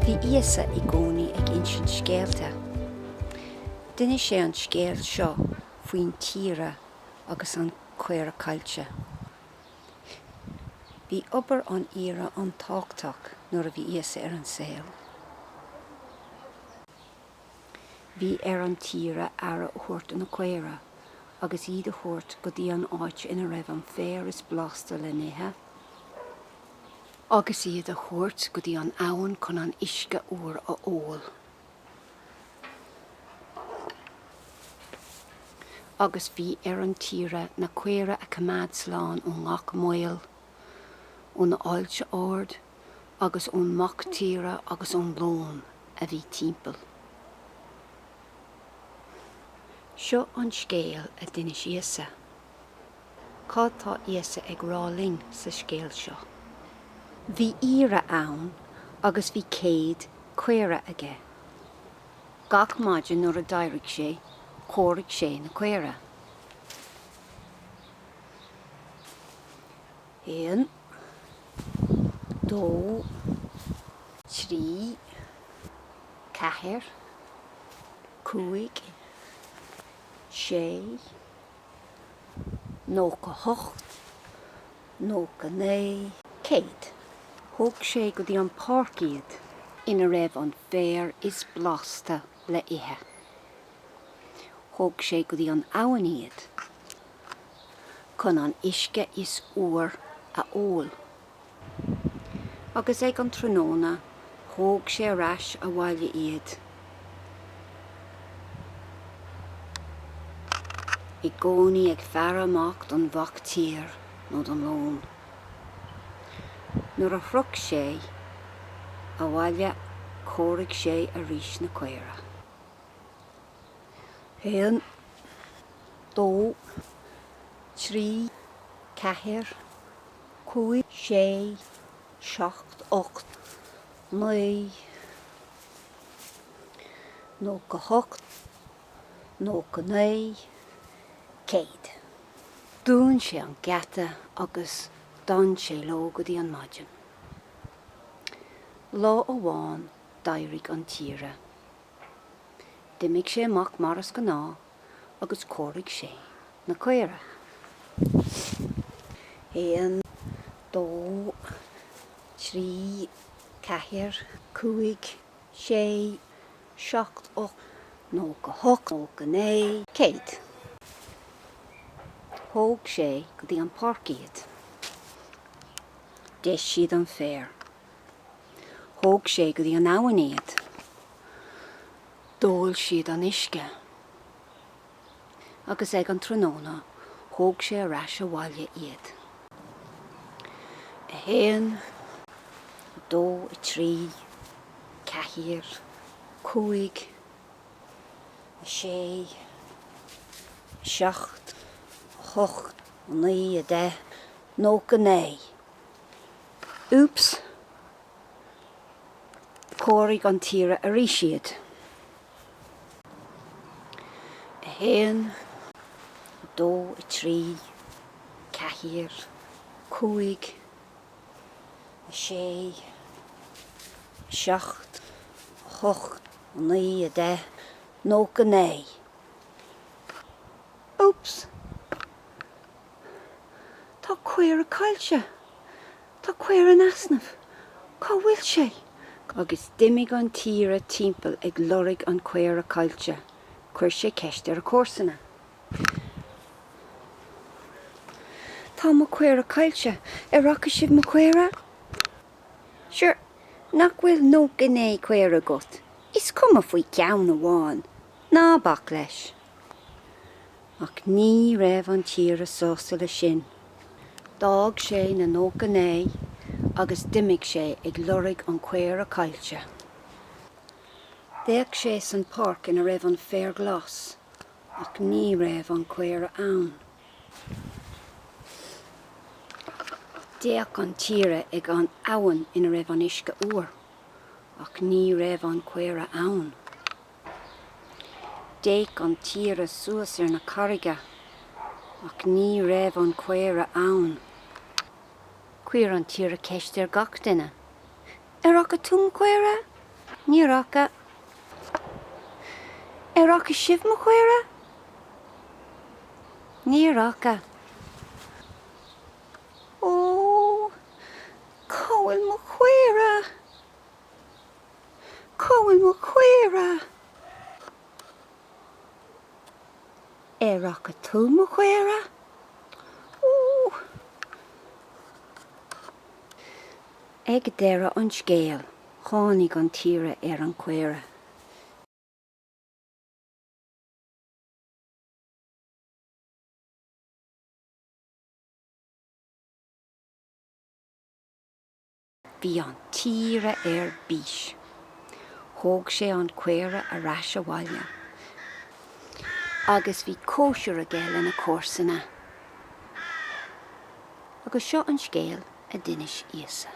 Bhí Íosa i gcónaí ag insint scéalta. D'inis sé an scéal seo faoin t-aoire agus an caora caillte. Bhí obair an aoire an-tábhachtach nuair a bhí Íosa ar an saol. Bhí ar an t-aoire aire a thabhairt do na caora agus iad a thabhairt go dtí an áit ina raibh an féar is blasta le n-ithe, agus iad a thabhairt go dtí an abhainn chun an uisce úr a ól. Agus bhí ar an t-aoire na caora a choimeád slán ó ngach mbaol, ó na aillte ard, agus ón mac tíre agus ón leon a bhí timpeall. Seo an scéal a d'inis Íosa. Cad tá Íosa ag rá linn sa scéal seo? Bhí aoire ann agus bhí 100 caora aige. Gach maidin nuair a d'éirigh sé, chóirigh sé na caora. 1, 2, 3, 4, 5, 6, 98, 99, 100. Thóg sé go dtí an páirc iad ina raibh an féar is blasta le ithe. Thóg sé go dtí an abhainn iad. chun an uisce is úr a ól. Agus ag an tráthnóna thóg sé ar ais abhaile iad, i gcónaí ag faire amach don mhac tíre nó don leon. Nuair a shroich sé abhaile chóirigh sé arís na caora. 1, 2, 3, 4, 5, 6, 7, 8, 9, 98, 99, 100. Dhún sé an geata agus d'fhan sé leo go dtí an maidin. Lá amháin d'éirigh an t-aoire. D'imigh sé amach mar is gnáth agus chóirigh sé na caora. 1, 2, 3, 4, 5, 6, 7, 8, 98, 99, 100. Thóg sé go dtí an páirc iad. D'ith siad an féar. Thóg sé go dtí an abhainn iad. D'ól siad an uisce. Agus ag an tráthnóna thóg sé ar ais abhaile iad. 1, 2, 3, 4, 5, 6, 7, 8, 9, 10, 99. Úps! Chóirigh an t-aoire arís iad. 1, 2, 3, 4, 5, 6, 7, 8, 9, 10, 99. Úps! Tá caora caillte! Tá caora in easnamh! Cá bhfuil sé? Agus d'imigh an t-aoire timpeall ag lorg an chaora caillte. Chuir sé ceist ar a chomharsana. Tá mo chaora caillte. Ar fhaca sibh mo chaora? Sure, nach bhfuil 99 caora agat? Is cuma faoi cheann amháin. Ná bac leis. Ach ní raibh an t-aoire sásta leis sin. D'fhág sé na 99 agus d'imigh sé ag lorg an chaora caillte. D'fhéach sé san páirc ina raibh an féar glas ach ní raibh an caora ann. D'fhéach an t-aoire ag an abhainn ina raibh an uisce úr ach ní raibh an caora ann. D'fhéach an t-aoire suas ar na carraige ach ní raibh an caora ann. Chuir an t-aoire ceist ar gach duine, Ar fhaca tú mo chaora? Níor fhaca. Ar fhaca sibh mo chaora? Níor fhaca. Ó, cá bhfuil mo chaora? Cá bhfuil mo chaora? Ar fhaca tú mo chaora? Ó! Ag deireadh an scéil, tháinig an t-aoire ar an chaora. Bhí an t-aoire ar bís. Thóg sé an caora ar ais abhaile agus bhí cóisir aige lena chomharsana. Agus seo an scéal a d'inis Íosa.